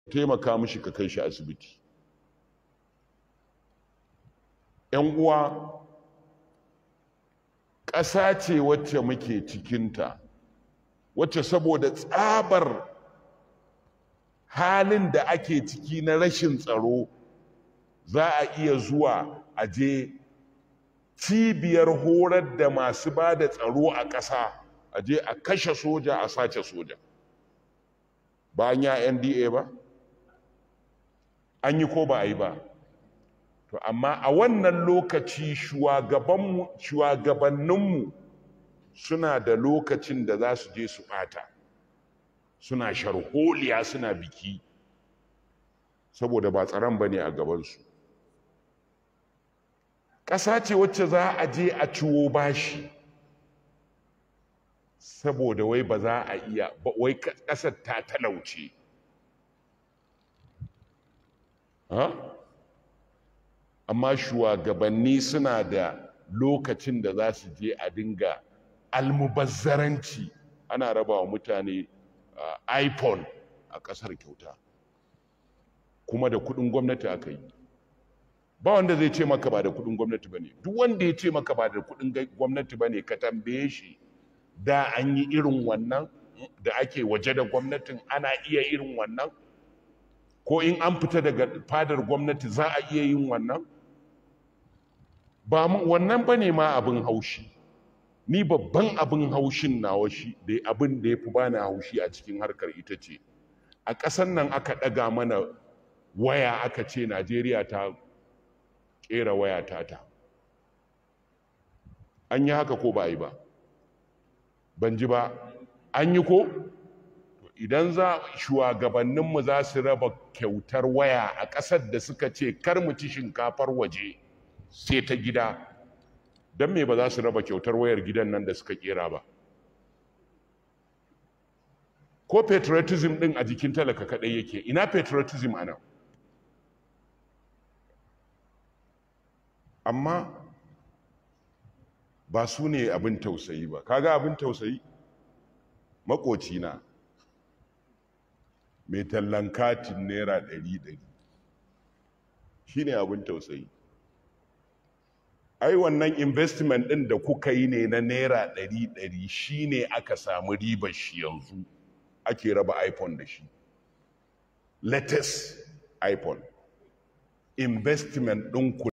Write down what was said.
Taimaka mishi ka kai shi asibiti. ‘Yan uwa, ƙasa ce wacce muke cikinta, wacce saboda tsabar halin da ake ciki na rashin tsaro, za a iya zuwa a je cibiyar horar da masu ba da tsaro a ƙasa, a je a kashe soja, a sace soja. Ba an yi NDA ba? An yi ko ba a yi ba? To amma a wannan lokaci shugabanninmu suna da lokacin da za su je su ɓata, suna sharholiya, suna biki, saboda ba tsaron ba ne a gabansu. Ƙasa ce wacce za a je a ciwo bashi saboda wai ba za a iya, wai ƙasar ta talauce. Amma shugabanni suna da lokacin da za su je a dinga almubazzaranci, ana raba wa mutane iPhone a ƙasar kyauta, kuma da kuɗin gwamnati aka yi. Ba wanda zai ce maka ba da kuɗin gwamnati ba ne. Duk wanda ya ce maka ba da kuɗin gwamnati ba ne, ka tambaye shi, da an yi irin wannan da ake waje da gwamnatin, ana iya irin wannan? Ko in an fita daga fadar gwamnati za a iya yin wannan? Ba wannan ba ne ma abin haushi. Ni babban abin haushin nawa shi da abin da ya fi bani haushi a cikin harkar ita ce, a ƙasar nan aka ɗaga mana waya aka ce Najeriya ta ƙera waya tata. An yi haka ko ba a yi ba? Ban ji ba. An yi ko? Idan za shugabanninmu za su raba kyautar waya a ƙasar da suka ce kar mu ci shinkafar waje sai ta gida, don me ba za su raba kyautar wayar gidan nan da suka kera ba? Ko patriotism din a jikin talaka kadai yake? Ina patriotism a nan? Amma ba su ne abin tausayi ba. Kaga abin tausayi? Makocina mai tallan katin naira 100 shi ne abin tausayi. Ai wannan investment ɗin da kuka yi ne na naira 100 shi ne aka samu ribar shi, yanzu ake raba iPhone da shi, latest iPhone. Investment ɗinku.